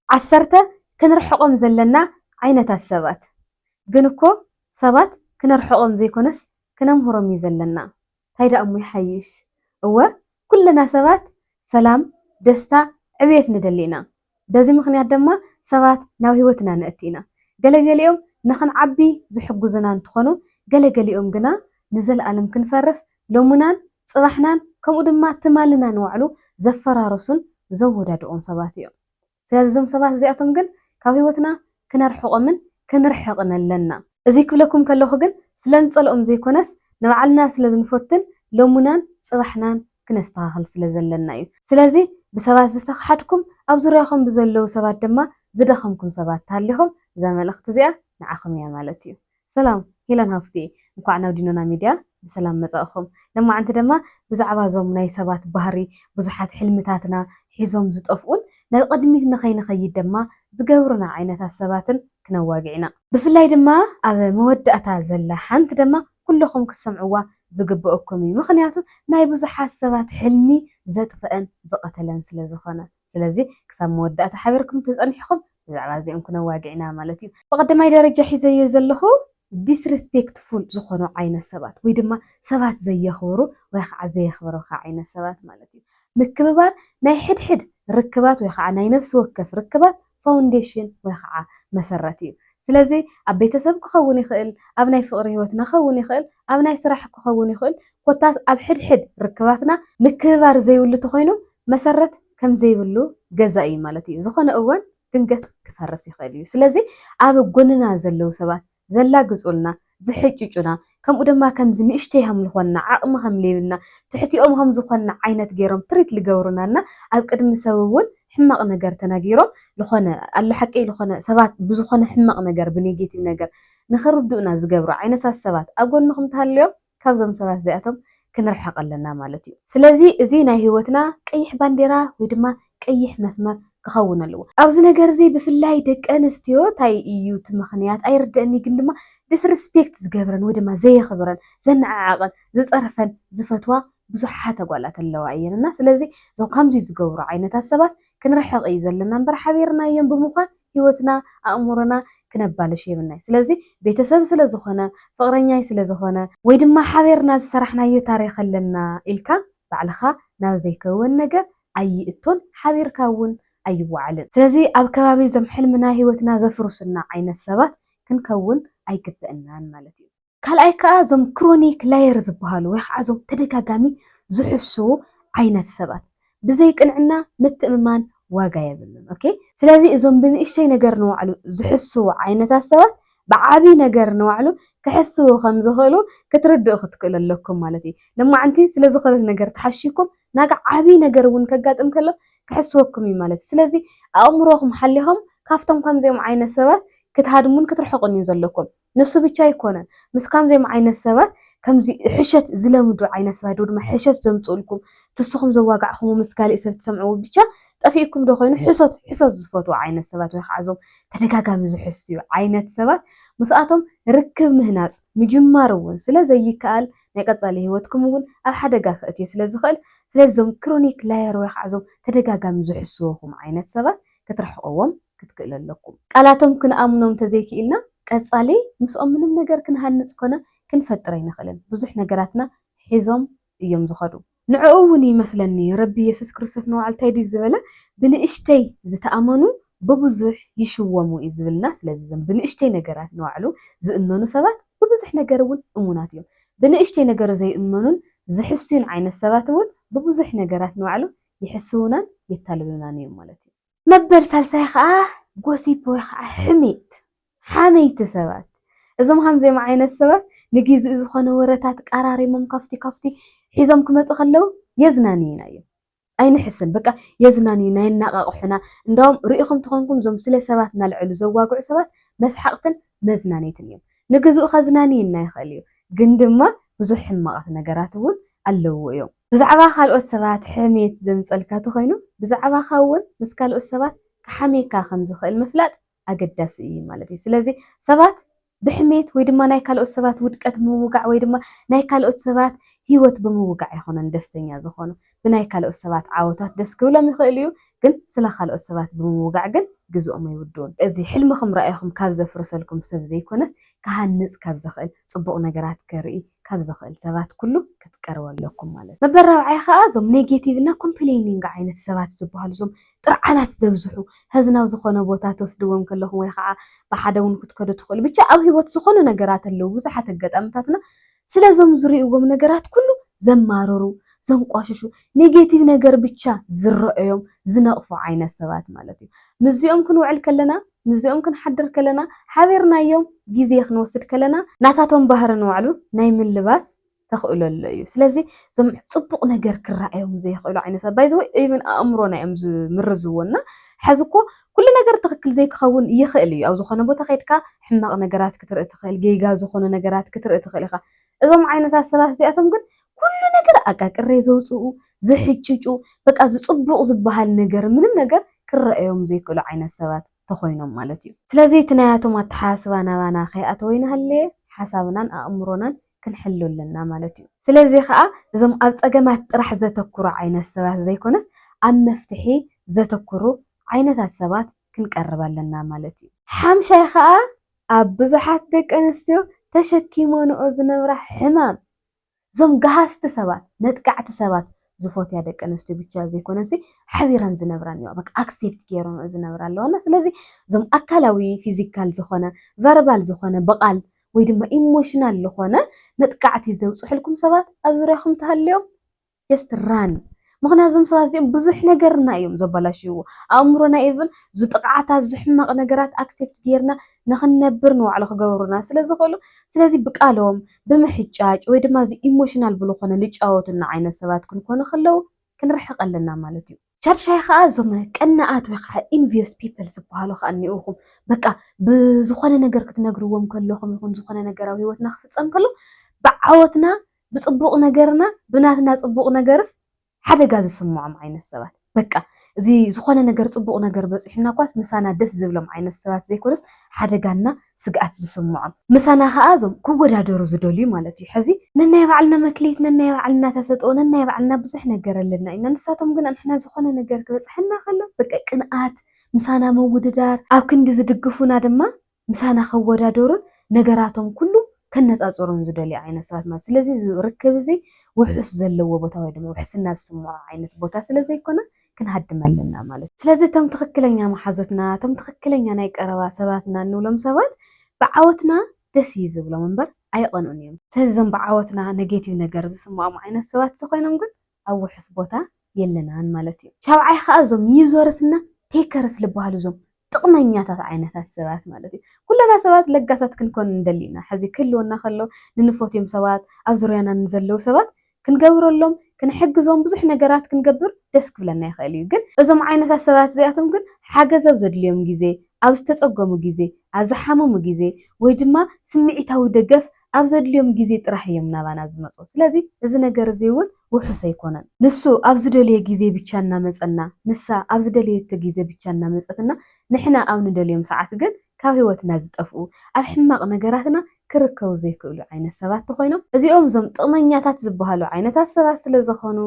ዓሰርተ፣ ክንርሕቖም ዘለና ዓይነታት ሰባት። ግን እኮ ሰባት ክነርሕቖም ዘይኮነስ ክነምህሮም እዩ ዘለና። እንታይ ደኣ እሞ ይሓይሽ? እወ፣ ኩልና ሰባት ሰላም፣ ደስታ፣ ዕብየት ንደሊ ኢና። በዚ ምኽንያት ድማ ሰባት ናብ ህይወትና ነእቲ ኢና። ገለገሊኦም ንኽንዓቢ ዝሕግዙና እንትኾኑ፣ ገለገሊኦም ግና ንዘለኣለም ክንፈርስ፣ ሎሙናን ጽባሕናን ከምኡ ድማ ትማልና ንባዕሉ ዘፈራርሱን ዘወዳድቑን ሰባት እዮም። ስለዚ እዞም ሰባት እዚኣቶም ግን ካብ ህይወትና ክነርሕቖምን ክንርሕቕን ኣለና። እዚ ክብለኩም ከለኹ ግን ስለ ንጸልኦም ዘይኮነስ ንባዕልና ስለ ዝንፈትን ሎሙናን ጽባሕናን ክነስተኻኽል ስለ ዘለና እዩ። ስለዚ ብሰባት ዝተኸሓድኩም ኣብ ዙርያኹም ብዘለዉ ሰባት ድማ ዝደኸምኩም ሰባት ተሃሊኹም እዛ መልእኽቲ እዚኣ ንዓኹም እያ ማለት እዩ። ሰላም ሄለን ሃፍቲ፣ እንኳዕ ናብ ዲኖና ሚድያ ብሰላም መጻእኹም። ለማዓንቲ ድማ ብዛዕባ እዞም ናይ ሰባት ባህሪ ብዙሓት ሕልምታትና ሒዞም ዝጠፍኡን ናብ ቅድሚት ንኸይንኸይድ ድማ ዝገብሩና ዓይነታት ሰባትን ክነዋግዕ ኢና። ብፍላይ ድማ ኣብ መወዳእታ ዘላ ሓንቲ ድማ ኩለኹም ክትሰምዕዋ ዝግበአኩም እዩ። ምኽንያቱ ናይ ብዙሓት ሰባት ሕልሚ ዘጥፈአን ዝቐተለን ስለ ዝኾነ። ስለዚ ክሳብ መወዳእታ ሓቢርኩም ተጸኒሕኹም ብዛዕባ እዚኦም ክነዋግዕ ኢና ማለት እዩ። ብቐዳማይ ደረጃ ሒዘዮ ዘለኹ ዲስሪስፔክትፉል ዝኾኑ ዓይነት ሰባት ወይ ድማ ሰባት ዘየኽብሩ ወይ ከዓ ዘየኽብሩኻ ዓይነት ሰባት ማለት እዩ። ምክብባር ናይ ሕድሕድ ርክባት ወይ ከዓ ናይ ነፍሲ ወከፍ ርክባት ፋውንዴሽን ወይ ከዓ መሰረት እዩ። ስለዚ ኣብ ቤተሰብ ክኸውን ይኽእል፣ ኣብ ናይ ፍቕሪ ህይወትና ክኸውን ይኽእል፣ ኣብ ናይ ስራሕ ክኸውን ይኽእል፣ ኮታስ ኣብ ሕድሕድ ርክባትና ምክብባር ዘይብሉ ተኾይኑ መሰረት ከም ዘይብሉ ገዛ እዩ ማለት እዩ። ዝኾነ እዋን ድንገት ክፈርስ ይኽእል እዩ። ስለዚ ኣብ ጎንና ዘለዉ ሰባት ዘላግጹልና፣ ዝሕጭጩና፣ ከምኡ ድማ ከምዚ ንእሽተይ ከም ዝኾንና፣ ዓቕሚ ከም ዘይብልና፣ ትሕቲኦም ከም ዝኾንና ዓይነት ገይሮም ትሪት ዝገብሩና እና ኣብ ቅድሚ ሰብ እውን ሕማቕ ነገር ተናጊሮም ዝኾነ ኣሎ ሓቀይ ዝኾነ ሰባት ብዝኾነ ሕማቕ ነገር ብኔጌቲቭ ነገር ንኽርድኡና ዝገብሩ ዓይነታት ሰባት ኣብ ጎንኹም ተሃልዮም ካብዞም ሰባት እዚኣቶም ክንርሕቕ ኣለና ማለት እዩ። ስለዚ እዚ ናይ ህይወትና ቀይሕ ባንዴራ ወይ ድማ ቀይሕ መስመር ክኸውን ኣለዎ። ኣብዚ ነገር እዚ ብፍላይ ደቂ ኣንስትዮ እንታይ እዩ እቲ ምኽንያት ኣይርደእኒ፣ ግን ድማ ዲስሪስፔክት ዝገብረን ወይ ድማ ዘየኽብረን ዘነዓዓቐን ዝጸርፈን ዝፈትዋ ብዙሓት ኣጓላት ኣለዋ እየን እና ስለዚ እዞም ከምዚ ዝገብሩ ዓይነታት ሰባት ክንርሕቕ እዩ ዘለና እምበር ሓቢርናዮም ብምዃን ህይወትና ኣእምሮና ክነባልሽ የብልናይ። ስለዚ ቤተሰብ ስለ ዝኾነ ፍቕረኛይ ስለ ዝኾነ ወይ ድማ ሓቢርና ዝሰራሕናዮ ታሪኽ ኣለና ኢልካ ባዕልኻ ናብ ዘይከውን ነገር ኣይእቶን ሓቢርካ እውን ኣይወዓልን። ስለዚ ኣብ ከባቢ እዞም ሕልምና ህይወትና ዘፍርሱና ዓይነት ሰባት ክንከውን ኣይግብእናን ማለት እዩ። ካልኣይ ከዓ እዞም ክሮኒክ ላየር ዝበሃሉ ወይ ከዓ እዞም ተደጋጋሚ ዝሕስዉ ዓይነት ሰባት ብዘይ ቅንዕና ምትእምማን ዋጋ የብሉን። ኦኬ፣ ስለዚ እዞም ብንእሽተይ ነገር ንባዕሉ ዝሕስዉ ዓይነታት ሰባት ብዓብይ ነገር ንባዕሉ ክሕስዉ ከም ዝኽእሉ ክትርድኡ ክትክእሉ ኣለኩም ማለት እዩ። ለማዕንቲ ስለ ዝኾነት ነገር ተሓሺኩም ናጋ ዓብይ ነገር እውን ከጋጥም ከሎ ክሕስወኩም እዩ ማለት እዩ። ስለዚ ኣእምሮኹም ሓሊኹም ካብቶም ከምዚኦም ዓይነት ሰባት ክትሃድሙን ክትርሕቁን እዩ ዘለኩም። ንሱ ብቻ ኣይኮነን፣ ምስ ከምዚኦም ዓይነት ሰባት ከምዚ ሕሸት ዝለምዱ ዓይነት ሰባት ወይ ድማ ሕሸት ዘምፅኡልኩም ትስኹም ዘዋጋዕኹም ምስ ካሊእ ሰብ ትሰምዕዎ ብቻ ጠፊእኩም ዶ ኮይኑ ሕሶት ሕሶት ዝፈትዉ ዓይነት ሰባት ወይ ከዓ እዞም ተደጋጋሚ ዝሕስዩ ዓይነት ሰባት ምስኣቶም ርክብ ምህናፅ ምጅማር እውን ስለ ዘይከኣል ናይ ቀፃሊ ህይወትኩም እውን ኣብ ሓደጋ ከእትዮ ስለ ዝኽእል ስለዚ እዞም ክሮኒክ ላየር ወይ ከዓ እዞም ተደጋጋሚ ዝሕስወኹም ዓይነት ሰባት ክትርሕቕዎም ክትክእሉ ኣለኩም። ቃላቶም ክንኣምኖም ተዘይክኢልና ቀፃሊ ምስኦም ምንም ነገር ክንሃንፅ ኮነ ክንፈጥር ኣይንኽእልን። ብዙሕ ነገራትና ሒዞም እዮም ዝኸዱ። ንዕኡ እውን ይመስለኒ ረቢ የሱስ ክርስቶስ ንባዕሉ እንታይ ድዩ ዝበለ ብንእሽተይ ዝተኣመኑ ብብዙሕ ይሽወሙ እዩ ዝብልና። ስለዚ እዞም ብንእሽተይ ነገራት ንባዕሉ ዝእመኑ ሰባት ብብዙሕ ነገር እውን እሙናት እዮም። ብንእሽተይ ነገር ዘይእመኑን ዝሕስዩን ዓይነት ሰባት እውን ብብዙሕ ነገራት ንባዕሉ ይሕስዉናን የታልሉናን እዮም ማለት እዩ። መበል ሳልሳይ ከዓ ጎሲፕ ወይ ከዓ ሕሜት ሓመይቲ ሰባት። እዞም ከምዚኦም ዓይነት ሰባት ንጊዜኡ ዝኾነ ወረታት ቀራሪሞም ካፍቲ ካፍቲ ሒዞም ክመፁ ከለዉ የዝናንዩና እዮም። ኣይንሕስን በቃ የዝናንዩና የናቃቕሑና። እንዳውም ርኢኹም ትኾንኩም እዞም ስለ ሰባት እናልዐሉ ዘዋግዑ ሰባት መስሓቕትን መዝናነይትን እዮም። ንግዜኡ ከዝናንየና ይኽእል እዩ፣ ግን ድማ ብዙሕ ሕማቓት ነገራት እውን ኣለውዎ እዮም። ብዛዕባ ካልኦት ሰባት ሕሜት ዘምፀልካ ተኾይኑ ብዛዕባኻ እውን ምስ ካልኦት ሰባት ክሓምየካ ከም ዝኽእል ምፍላጥ ኣገዳሲ እዩ ማለት እዩ። ስለዚ ሰባት ብሕሜት ወይ ድማ ናይ ካልኦት ሰባት ውድቀት ምውጋዕ ወይ ድማ ናይ ካልኦት ሰባት ህይወት ብምውጋዕ ኣይኮነን ደስተኛ ዝኾኑ። ብናይ ካልኦት ሰባት ዓወታት ደስ ክብሎም ይኽእል እዩ፣ ግን ስለ ካልኦት ሰባት ብምውጋዕ ግን ግዝኦም ኣይውድኡን። እዚ ሕልምኹም ራእይኹም ካብ ዘፍርሰልኩም ሰብ ዘይኮነስ፣ ክሃንጽ ካብ ዘኽእል፣ ጽቡቕ ነገራት ከርኢ ካብ ዘኽእል ሰባት ኩሉ ክትቀርቡ ኣለኩም ማለት እዩ። መበል ራብዓይ ኸኣ እዞም ኔጌቲቭ እና ኮምፕሌኒንግ ዓይነት ሰባት ዝበሃሉ፣ እዞም ጥርዓናት ዘብዝሑ፣ ሐዚ ናብ ዝኾነ ቦታ ትወስድዎም ከለኹም ወይ ኸዓ ብሓደ እውን ክትከዱ ትኽእሉ። ብቻ ኣብ ህይወት ዝኾኑ ነገራት ኣለዉ፣ ብዙሓት ኣጋጣምታትና ስለዞም ዝርእይዎም ነገራት ኩሉ ዘማርሩ፣ ዘንቋሽሹ፣ ኔጌቲቭ ነገር ብቻ ዝረኣዮም፣ ዝነቕፉ ዓይነት ሰባት ማለት እዩ። ምስዚኦም ክንውዕል ከለና፣ ምስዚኦም ክንሓድር ከለና፣ ሓቢርናዮም ግዜ ክንወስድ ከለና፣ ናታቶም ባህሪ ንባዕሉ ናይ ምልባስ ተኽእሎ ኣሎ እዩ። ስለዚ እዞም ጽቡቕ ነገር ክረኣዮም ዘይኽእሉ ዓይነት ሰባት፣ ባይ ዘ ወይ ኢቭን ኣእምሮና እዮም ዝምርዝዎ። እና ሕዚ እኮ ኩሉ ነገር ትኽክል ዘይክኸውን ይኽእል እዩ። ኣብ ዝኾነ ቦታ ከይድካ ሕማቕ ነገራት ክትርኢ ትኽእል፣ ጌጋ ዝኾኑ ነገራት ክትርኢ ትኽእል ኢኻ። እዞም ዓይነታት ሰባት እዚኣቶም ግን ኩሉ ነገር ኣቃቅሬ ዘውፅኡ፣ ዝሕጭጩ፣ በቃ ዝጽቡቕ ዝበሃል ነገር፣ ምንም ነገር ክረኣዮም ዘይክእሉ ዓይነት ሰባት ተኾይኖም ማለት እዩ። ስለዚ እቲ ናያቶም ኣተሓሳስባ ናባና ከይኣተወ ይንሃለየ፣ ሓሳብናን ኣእምሮናን ክንሕሉ ኣለና ማለት እዩ። ስለዚ ኸኣ እዞም ኣብ ጸገማት ጥራሕ ዘተኩሩ ዓይነት ሰባት ዘይኮነስ፣ ኣብ መፍትሒ ዘተኩሩ ዓይነታት ሰባት ክንቀርብ ኣለና ማለት እዩ። ሓምሻይ ኸኣ ኣብ ብዙሓት ደቂ ኣንስትዮ ተሸኪሞንኦ ዝነብራ ሕማም፣ እዞም ገሃስቲ ሰባት፣ መጥቃዕቲ ሰባት ዝፎትያ ደቂ ኣንስትዮ ብቻ ዘይኮነሲ፣ ሓቢረን ዝነብራን እዮ። በቃ ኣክሴፕት ገይረንኦ ዝነብራ ኣለዋና። ስለዚ እዞም ኣካላዊ፣ ፊዚካል ዝኾነ፣ ቨርባል ዝኾነ፣ ብቓል ወይ ድማ ኢሞሽናል ዝኾነ መጥቃዕቲ ዘውፅሕልኩም ሰባት ኣብ ዙርያኹም ተሃልዮም፣ ጀስት ራን። ምኽንያቱ እዞም ሰባት እዚኦም ብዙሕ ነገርና እዮም ዘበላሽይዎ። ኣእምሮና ኢቭን ዝጥቕዓታት ዝሕማቕ ነገራት ኣክሴፕት ጌርና ንኽንነብር ንባዕሉ ክገብሩና ስለ ዝኽእሉ፣ ስለዚ ብቃሎም ብምሕጫጭ ወይ ድማ እዚ ኢሞሽናል ብልኾነ ልጫወቱና ዓይነት ሰባት ክንኮኑ ከለዉ ክንርሕቕ ኣለና ማለት እዩ። ሻድሻይ ኸዓ እዞም ቀናኣት ወይ ኸዓ ኢንቪየስ ፒፕል ዝበሃሉ ኸዓ እኒኡኹም። በቃ ብዝኾነ ነገር ክትነግርዎም ከለኹም ይኹን ዝኾነ ነገር ኣብ ህይወትና ክፍጸም ከሎ ብዓወትና ብጽቡቕ ነገርና ብናትና ጽቡቕ ነገርስ ሓደጋ ዝስምዖም ዓይነት ሰባት። በቃ እዚ ዝኾነ ነገር ጽቡቕ ነገር በጺሑና ኳስ ምሳና ደስ ዝብሎም ዓይነት ሰባት ዘይኮኑስ ሓደጋና ስግኣት ዝስምዖም። ምሳና ኸኣ እዞም ክወዳደሩ ዝደልዩ ማለት እዩ። ሕዚ ነናይ ባዕልና መክሊት፣ ነናይ ባዕልና ተሰጥኦ፣ ነናይ ባዕልና ብዙሕ ነገር ኣለና ኢና። ንሳቶም ግን ንሕና ዝኾነ ነገር ክበጽሐና ከሎ በቃ ቅንኣት፣ ምሳና ምውድዳር፣ ኣብ ክንዲ ዝድግፉና ድማ ምሳና ከወዳደሩን ነገራቶም ኩሉ ከነጻጽሩን ዝደልዩ ዓይነት ሰባት ማለት። ስለዚ እዚ ርክብ እዚ ውሑስ ዘለዎ ቦታ ወይ ድማ ውሕስና ዝስምዖ ዓይነት ቦታ ስለ ዘይኮነ ክንሃድም ኣለና ማለት እዩ። ስለዚ እቶም ትኽክለኛ መሓዙትና፣ እቶም ትኽክለኛ ናይ ቀረባ ሰባትና እንብሎም ሰባት ብዓወትና ደስ እዩ ዝብሎም እምበር ኣይቐንኡን እዮም። ስለዚ እዞም ብዓወትና ኔጌቲቭ ነገር ዝስምዖም ዓይነት ሰባት ዝኾይኖም ግን ኣብ ውሑስ ቦታ የለናን ማለት እዩ። ሻብዓይ ኸዓ እዞም ዩዘርስ እና ቴከርስ ዝበሃሉ እዞም ጥቕመኛታት ዓይነታት ሰባት ማለት እዩ። ኩለና ሰባት ለጋሳት ክንኮን ንደሊ ኢና። ሕዚ ክህልወና ከሎ ንንፈትዮም ሰባት፣ ኣብ ዙርያና ንዘለዉ ሰባት ክንገብረሎም፣ ክንሕግዞም፣ ብዙሕ ነገራት ክንገብር ደስ ክብለና ይኽእል እዩ። ግን እዞም ዓይነታት ሰባት እዚኣቶም ግን ሓገዝ ኣብ ዘድልዮም ግዜ፣ ኣብ ዝተጸገሙ ግዜ፣ ኣብ ዝሓመሙ ግዜ ወይ ድማ ስምዒታዊ ደገፍ ኣብ ዘድልዮም ግዜ ጥራሕ እዮም ናባና ዝመጹ። ስለዚ እዚ ነገር እዚ እውን ውሑስ ኣይኮነን። ንሱ ኣብ ዝደልዮ ግዜ ብቻ እናመጸና፣ ንሳ ኣብ ዝደለየቶ ግዜ ብቻ እናመጸትና፣ ንሕና ኣብ ንደልዮም ሰዓት ግን ካብ ህይወትና ዝጠፍኡ፣ ኣብ ሕማቕ ነገራትና ክርከቡ ዘይክእሉ ዓይነት ሰባት ተኾይኖም፣ እዚኦም እዞም ጥቕመኛታት ዝበሃሉ ዓይነታት ሰባት ስለ ዝኾኑ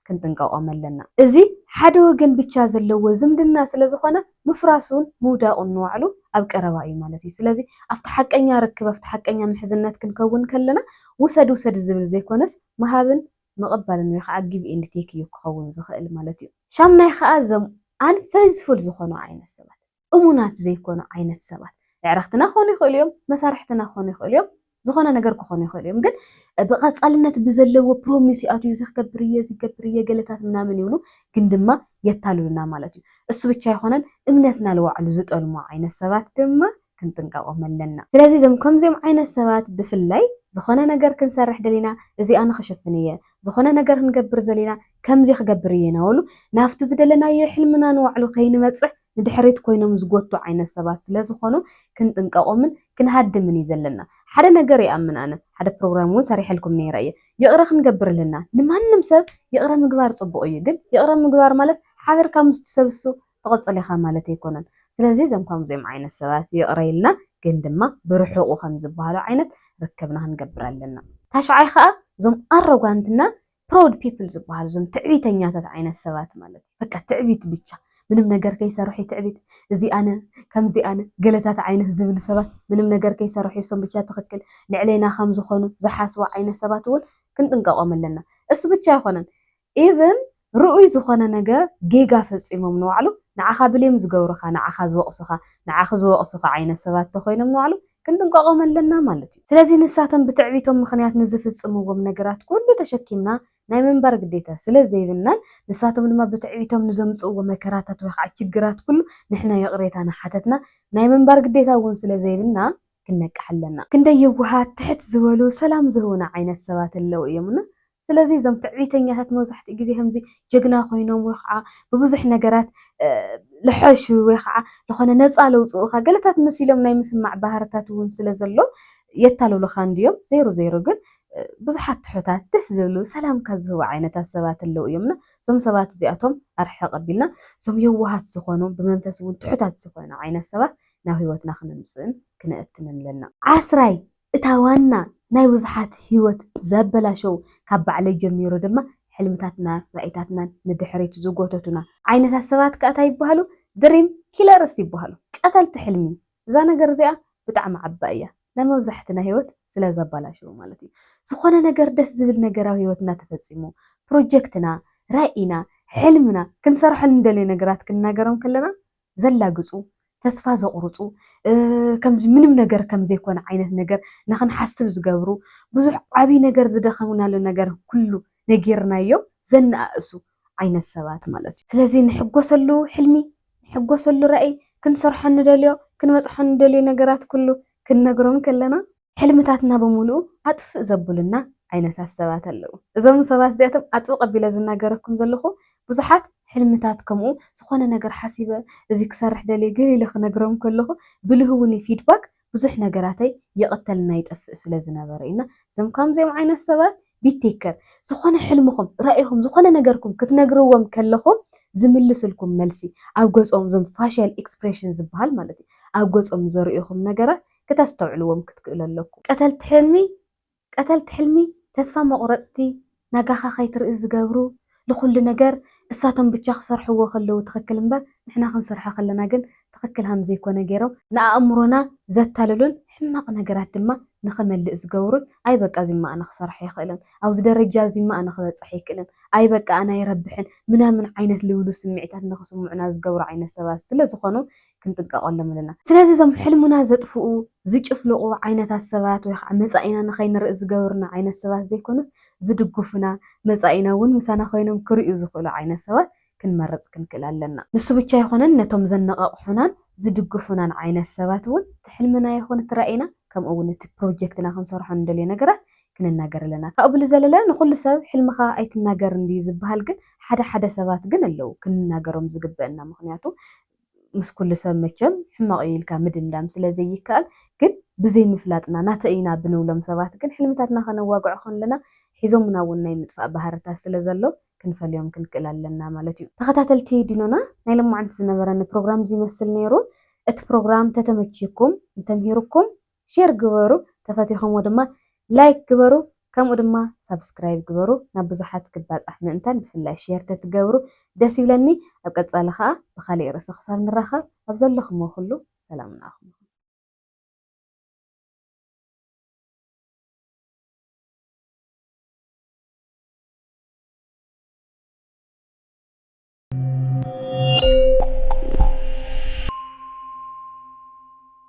ክንጥንቀቖም ኣለና። እዚ ሓደ ወገን ብቻ ዘለዎ ዝምድና ስለ ዝኾነ ምፍራሱን ምውዳቑን ንባዕሉ ኣብ ቀረባ እዩ ማለት እዩ። ስለዚ ኣብቲ ሓቀኛ ርክብ፣ ኣብቲ ሓቀኛ ምሕዝነት ክንከውን ከለና ውሰድ ውሰድ ዝብል ዘይኮነስ ምሃብን ምቕባልን ወይ ከዓ ጊቭ ኤንድ ቴክ እዩ ክኸውን ዝኽእል ማለት እዩ። ሻምናይ ከዓ እዞም ኣንፌዝፉል ዝኾኑ ዓይነት ሰባት፣ እሙናት ዘይኮኑ ዓይነት ሰባት፣ ኣዕርኽትና ክኾኑ ይኽእሉ እዮም፣ መሳርሕትና ክኾኑ ይኽእሉ እዮም፣ ዝኾነ ነገር ክኾኑ ይኽእሉ እዮም። ግን ብቐጻልነት ብዘለዎ ፕሮሚስ ይኣትዩ፣ እዚ ክገብር እየ፣ እዚ ክገብር እየ፣ ገለታት ምናምን ይብሉ፣ ግን ድማ የታልሉና ማለት እዩ። እሱ ብቻ ኣይኮነን፣ እምነትና ንባዕሉ ዝጠልሙ ዓይነት ሰባት ድማ ክንጥንቀቖም ኣለና። ስለዚ እዞም ከምዚኦም ዓይነት ሰባት ብፍላይ ዝኾነ ነገር ክንሰርሕ ደሊና፣ እዚ ኣነ ክሽፍን እየ፣ ዝኾነ ነገር ክንገብር ዘሊና ከምዚ ክገብር እየ እናበሉ ናብቲ ዝደለናዮ ሕልምና ንባዕሉ ከይንበጽሕ ንድሕሪት ኮይኖም ዝጎቱ ዓይነት ሰባት ስለ ዝኾኑ ክንጥንቀቖምን ክንሃድምን እዩ ዘለና። ሓደ ነገር ይኣምን ኣነ፣ ሓደ ፕሮግራም እውን ሰሪሐልኩም ነይረ እየ። ይቕረ ክንገብር ኣለና። ንማንም ሰብ ይቕረ ምግባር ጽቡቕ እዩ፣ ግን ይቕረ ምግባር ማለት ሓቢርካ ምስቲ ሰብ እሱ ትቕጽል ኢኻ ማለት ኣይኮነን። ስለዚ እዞም ከምዚኦም ዓይነት ሰባት ይቕረ ኢልና፣ ግን ድማ ብርሑቑ ከም ዝበሃሉ ዓይነት ርክብና ክንገብር ኣለና። ታሽዓይ ከዓ እዞም ኣሮጋንትና ፕራውድ ፒፕል ዝበሃሉ፣ እዞም ትዕቢተኛታት ዓይነት ሰባት ማለት እዩ። በቃ ትዕቢት ብቻ፣ ምንም ነገር ከይሰርሑ ትዕቢት፣ እዚ ኣነ፣ ከምዚ ኣነ፣ ገለታት ዓይነት ዝብል ሰባት፣ ምንም ነገር ከይሰርሑ እሶም ብቻ ትኽክል፣ ልዕሌና ከም ዝኾኑ ዝሓስቡ ዓይነት ሰባት እውን ክንጥንቀቆም ኣለና። እሱ ብቻ ኣይኮነን፣ ኢቭን ርኡይ ዝኾነ ነገር ጌጋ ፈጺሞም ንባዕሉ ንዓኻ ብሌም ዝገብሩኻ፣ ንዓኻ ዝወቕሱኻ፣ ንዓኺ ዝወቕሱኻ ዓይነት ሰባት ተኾይኖም ንባዕሉ ክንጥንቀቆም ኣለና ማለት እዩ። ስለዚ ንሳቶም ብትዕቢቶም ምኽንያት ንዝፍጽምዎም ነገራት ኩሉ ተሸኪምና ናይ ምንባር ግዴታ ስለ ዘይብልናን ንሳቶም ድማ ብትዕቢቶም ንዘምጽእዎ መከራታት ወይ ከዓ ችግራት ኩሉ ንሕና ይቕሬታ ናሓተትና ናይ ምንባር ግዴታ እውን ስለ ዘይብልና ክንነቅሕ ኣለና። ክንደይ የዋሃት ትሕት ዝበሉ ሰላም ዝህቡና ዓይነት ሰባት ኣለዉ እዮም። እና ስለዚ እዞም ትዕቢተኛታት መብዛሕትኡ ግዜ ከምዚ ጀግና ኮይኖም ወይ ከዓ ብብዙሕ ነገራት ልሐሹ ወይ ከዓ ዝኾነ ነፃ ለውፅኡኻ ገለታት መሲሎም ናይ ምስማዕ ባህርታት እውን ስለ ዘሎ የታልሉኻ እንድዮም። ዜሮ ዜሮ ግን ብዙሓት ትሑታት ደስ ዝብሉ ሰላምካ ዝህቡ ዓይነታት ሰባት ኣለዉ እዮም። እና እዞም ሰባት እዚኣቶም ኣርሕቕ ኣቢልና እዞም የዋሃት ዝኾኑ ብመንፈስ እውን ትሑታት ዝኾኑ ዓይነት ሰባት ናብ ህይወትና ክነምፅእን ክነእትንን ኣለና። ዓስራይ፣ እታ ዋና ናይ ብዙሓት ህይወት ዘበላሸው ካብ ባዕለይ ጀሚሩ ድማ ሕልምታትና ራእይታትናን ንድሕሪት ዝጎተቱና ዓይነታት ሰባት ከኣ እንታይ ይበሃሉ? ድሪም ኪለርስ ይበሃሉ። ቀተልቲ ሕልሚ። እዛ ነገር እዚኣ ብጣዕሚ ዓባይ እያ፣ ናይ መብዛሕትና ህይወት ስለ ዘበላሸው ማለት እዩ። ዝኾነ ነገር ደስ ዝብል ነገር ኣብ ህይወትና ተፈጺሙ ፕሮጀክትና፣ ራእይና፣ ሕልምና ክንሰርሐሉ ንደልዮ ነገራት ክንናገሮም ከለና ዘላግጹ፣ ተስፋ ዘቑርጹ፣ ከምዚ ምንም ነገር ከም ዘይኮነ ዓይነት ነገር ንኽንሓስብ ዝገብሩ፣ ብዙሕ ዓብዪ ነገር ዝደኸምናሉ ነገር ኩሉ ነጊርናዮም ዘነኣእሱ ዓይነት ሰባት ማለት እዩ። ስለዚ ንሕጎሰሉ ሕልሚ፣ ንሕጎሰሉ ራእይ፣ ክንሰርሖ ንደልዮ፣ ክንበጽሖ ንደልዮ ነገራት ኩሉ ክንነግሮም ከለና ሕልምታትና ብምሉኡ ኣጥፍእ ዘብሉና ዓይነታት ሰባት ኣለዉ። እዞም ሰባት እዚኣቶም ኣጥብቕ ኣቢለ ዝናገረኩም ዘለኹ ብዙሓት ሕልምታት ከምኡ ዝኾነ ነገር ሓሲበ እዚ ክሰርሕ ደልየ ገለ ኢለ ክነግሮም ከለኹ ብልህውኒ ፊድባክ ብዙሕ ነገራተይ ይቕተልና ይጠፍእ ስለ ዝነበረ ኢና። እዞም ከምዚኦም ዓይነት ሰባት ቢቴከር ዝኾነ ሕልምኹም ራእይኹም ዝኾነ ነገርኩም ክትነግርዎም ከለኹም ዝምልስልኩም መልሲ ኣብ ገጾም እዞም ፋሻል ኤክስፕሬሽን ዝበሃል ማለት እዩ ኣብ ገጾም ዘርእኹም ነገራት ክተስተውዕልዎም ክትክእሉ ኣለኩም። ቀተልቲ ሕልሚ ቀተልቲ ሕልሚ ተስፋ መቑረጽቲ ናጋኻ ከይትርኢ ዝገብሩ ንኹሉ ነገር እሳቶም ብቻ ክሰርሕዎ ከለዉ ትኽክል እምበር ንሕና ክንሰርሖ ከለና ግን ትኽክል ሃም ዘይኮነ ገይሮም ንኣእምሮና ዘታልሉን ሕማቕ ነገራት ድማ ንኽመልእ ዝገብሩን ኣይ በቃ እዚማ ኣነ ክሰርሖ ይኽእልን ኣብዚ ደረጃ እዚማ ኣነ ክበጽሕ ይክእልን ኣይ በቃ ኣነ ኣይረብሕን ምናምን ዓይነት ልብሉ ስምዒታት ንኽስምዑና ዝገብሩ ዓይነት ሰባት ስለ ዝኾኑ ክንጥንቀቐሎም ኣለና። ስለዚ እዞም ሕልሙና ዘጥፍኡ ዝጭፍልቑ ዓይነታት ሰባት ወይ ከዓ መጻኢና ንኸይንርኢ ዝገብርና ዓይነት ሰባት ዘይኮኑስ ዝድግፉና መጻኢና እውን ምሳና ኮይኖም ክርእዩ ዝኽእሉ ዓይነት ሰባት ክንመርጽ ክንክእል ኣለና። ንሱ ብቻ ኣይኮነን ነቶም ዘነቓቕሑናን ዝድግፉናን ዓይነት ሰባት እውን እቲ ሕልምና ይኹን እቲ ራእይና ከምኡ እውን እቲ ፕሮጀክትና ክንሰርሖ ንደልዮ ነገራት ክንናገር ኣለና። ካብኡ ብዝዘለለ ንኹሉ ሰብ ሕልምኻ ኣይትናገር እንድዩ ዝበሃል ግን ሓደ ሓደ ሰባት ግን ኣለዉ ክንናገሮም ዝግበአና ምኽንያቱ ምስ ኩሉ ሰብ መቸም ሕማቕ እዩ ኢልካ ምድምዳም ስለ ዘይከኣል ግን ብዘይምፍላጥና ናተ ኢና ብንብሎም ሰባት ግን ሕልምታትና ከነዋግዖ ከለና ሒዞምና እውን ናይ ምጥፋእ ባህርታት ስለ ዘሎ ክንፈልዮም ክንክእል ኣለና ማለት እዩ። ተኸታተልቲ ዲኖና ናይ ሎማዓንቲ ዝነበረኒ ፕሮግራም እዚ ይመስል ነይሩ። እቲ ፕሮግራም ተተመችኩም እንተምሂርኩም ሼር ግበሩ፣ ተፈቲኹምዎ ድማ ላይክ ግበሩ፣ ከምኡ ድማ ሳብስክራይብ ግበሩ። ናብ ብዙሓት ክባፃሕ ምእንታን ብፍላይ ሼር ተትገብሩ ደስ ይብለኒ። ኣብ ቀፃሊ ከዓ ብካሊእ ርእሲ ክሳብ ንራኸብ ኣብ ዘለኹምዎ ኩሉ ሰላም ንዓኹም ይኹን።